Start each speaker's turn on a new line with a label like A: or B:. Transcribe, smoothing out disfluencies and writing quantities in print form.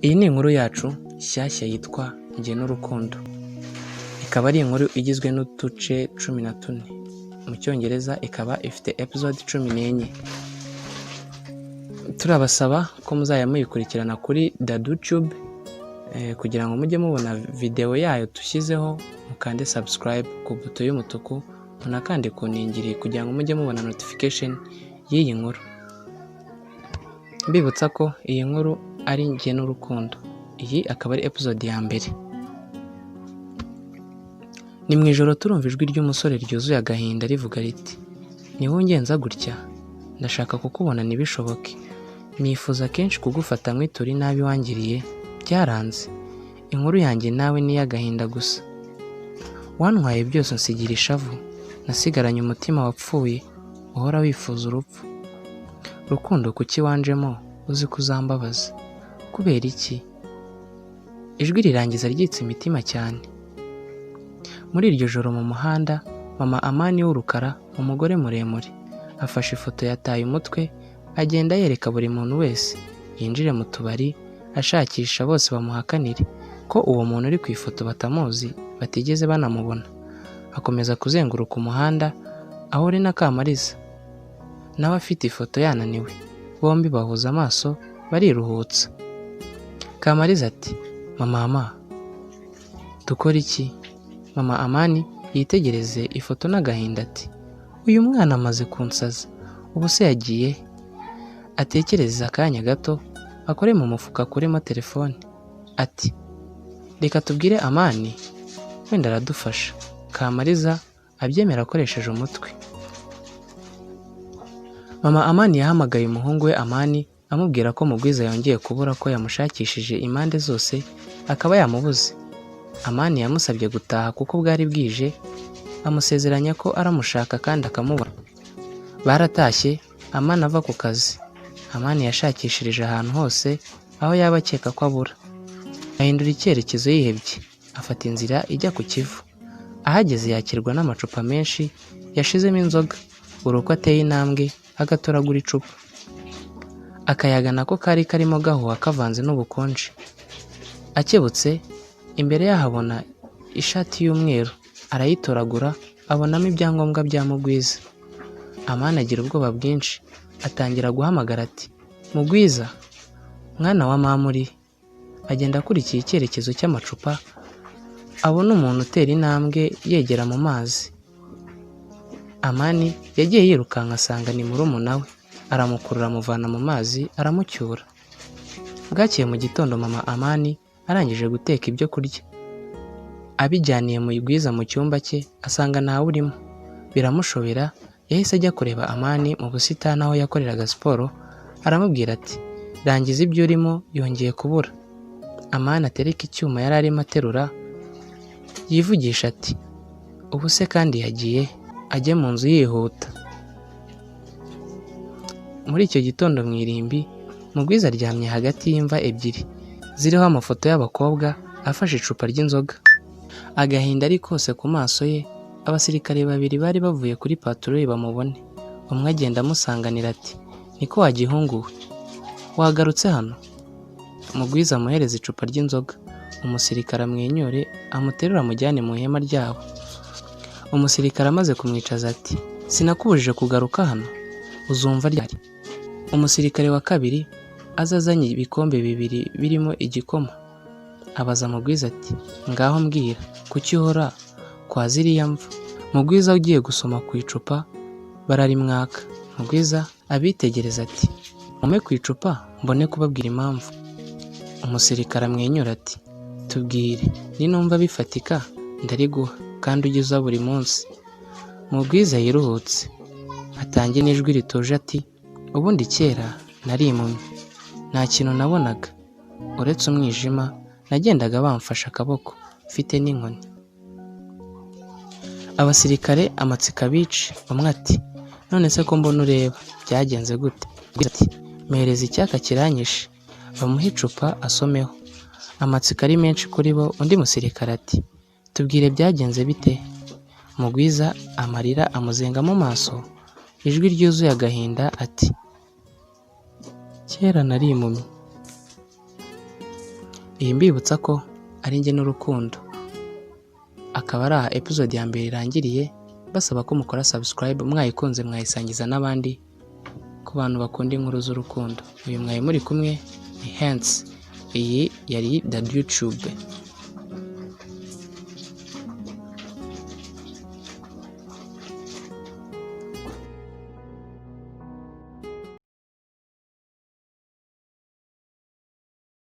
A: Iyi ni inkuru yacu nshyashya yitwa Njye n'urukundo. Ikaba ari inkuru igizwe n'uduce 14. Mu Cyongereza ikaba ifite episode 14. Turabasaba ko muzajya muyikurikirana kuri DaduTube kugira ngo mujye mubona videwo yayo dushyizeho, mukande subscribe ku buto y'umutuku, munakande ku ningiri kugira ngo mujye mubona notification y'iyi nkuru. Mbibutsa ko iyi nkuru ari Njye n'urukundo. Iyi akaba ari episode ya mbere. Ni mu ijoro, turumva ijwi ry'umusore ryuzuye agahinda rivuga riti: "Niba ungenza gutya, ndashaka kukubona ntibishoboke. Nifuza kenshi kugufata nkwitura inabi wangiriye, byaranze. Inkuru yanjye nawe ni iy'agahinda gusa. Wantwaye byose unsigira ishavu, nasigaranye umutima wapfuye uhora wifuza urupfu. Rukundo, kuki wanjemo uzi ko uzambabaza? Kubera iki?" Ijwi rirangiza ryitsa imitima cyane. Muri iryo joro mu muhanda, mama Amani w'urukara, umugore muremure, afashe ifoto yataye umutwe, agenda yereka buri muntu wese. Yinjire mu tubari ashakisha, bose bamuhakanire ko uwo muntu uri ku ifoto batamuzi, batigeze banamubona. Akomeza kuzenguruka umuhanda, ahure na Kamariza, nawe afite ifoto yananiwe. Bombi bahuza amaso bariruhutsa. Kamariza ati: "Mama mama, dukora iki?" Mama Amani yitegereze ifoto n'agahinda ati: "Uyu mwana amaze kunsaza, ubu se yagiye he?" Atekereza akanya gato, akore mu mufuka akuremo telefone ati: "Reka tubwire Amani, wenda aradufasha." Kamariza abyemera akoresheje umutwe. Mama Amani yahamagaye umuhungu we Amani, amubwira ko Mugwiza yongeye kubura, ko yamushakishije impande zose akaba yamubuze. Amani yamusabye gutaha kuko bwari bwije, amusezeranya ko aramushaka kandi akamubona. Baratashye. Amani ava ku kazi, Amani yashakishirije ahantu hose aho yaba akeka ko abura. Ahindura icyerekezo yihebye, afata inzira ijya ku Kivu. Ahageze yakirwa n'amacupa menshi yashizemo inzoga. Buri uko ateye intambwe agatoragura icupa. Akayaga nako kari karimo gahuha kavanze n'ubukonje. Akebutse imbere yahabona ishati y'umweru, arayitoragura, abonamo ibyangombwa bya Mugwiza. Amani agira ubwoba bwinshi, atangira guhamagara ati: "Mugwiza, mwana wa mama, uri?" Agenda akurikiye icyerekezo cy'amacupa, abona umuntu utera intambwe yegera mu mazi. Amani yagiye yirukanka, asanga ni murumuna we, aramukurura, amuvana mu mazi, aramucyura. Bwakeye mu gitondo, mama Amani arangije guteka ibyo kurya, abijyaniye Mugwiza mu cyumba cye, asanga ntawe urimo. Biramushobera. Yahise ajya kureba Amani mu busitani aho yakoreraga siporo, aramubwira ati: "Rangiza ibyo urimo, yongeye kubura." Amani atereka icyuma yari arimo aterura, yivugisha ati: "Ubu se kandi yagiye?" Ajye mu nzu yihuta. Muri icyo gitondo mu irimbi, Mugwiza aryamye hagati y'imva ebyiri ziriho amafoto y'abakobwa, afashe icupa ry'inzoga, agahinda ari kose ku maso ye. Abasirikare babiri bari bavuye kuri patrouille bamubone, umwe agenda amusanganira ati: "Niko wa gihungu we, wagarutse hano?" Mugwiza amuhereza icupa ry'inzoga. Umusirikare amwenyure, amuterure, amujyane mu ihema ryabo. Umusirikare amaze kumwicaza ati: "Sinakubujije kugaruka hano? Uzumva ryari?" Umusirikare wa kabiri aza azanye ibikombe bibiri birimo igikoma. Abaza Mugwiza ati: "Ngaho mbwira, kuki uhora kwa ziriya mva?" Mugwiza ugiye gusoma ku icupa, bararimwaka. Mugwiza abitegereza ati: "Mume ku icupa mbone kubabwira impamvu." Umusirikare amwenyura ati: "Tubwire, ninumva bifatika ndariguha, kandi ujye uza buri munsi." Mugwiza yiruhutse, atange n'ijwi rituje ati: "Ubundi kera nari impumyi, nta kintu nabonaga uretse umwijima. Nagendaga bamfashe akaboko, mfite n'inkoni." Abasirikare amatsiko abice. Umwe ati: "None se ko mbona ureba, byagenze gute?" Ati: "Mpereza icyaka kiranyishe." Bamuha icupa asomeho. Amatsiko ari menshi kuri bo. Undi musirikare ati: "Tubwire, byagenze bite?" Mugwiza amarira amuzenga mu maso, ijwi ryuzuye agahinda ati: "Kera nari impumyi." Iyi mbibutsa ko ari njye n'urukundo. Akaba ari aha episode ya mbere irangiriye, basaba ko mukora subscribe, mwayikunze mwayisangiza n'abandi ku bantu bakunda inkuru z'urukundo. Uyu mwari muri kumwe ni Hensi, iyi yari The YouTube.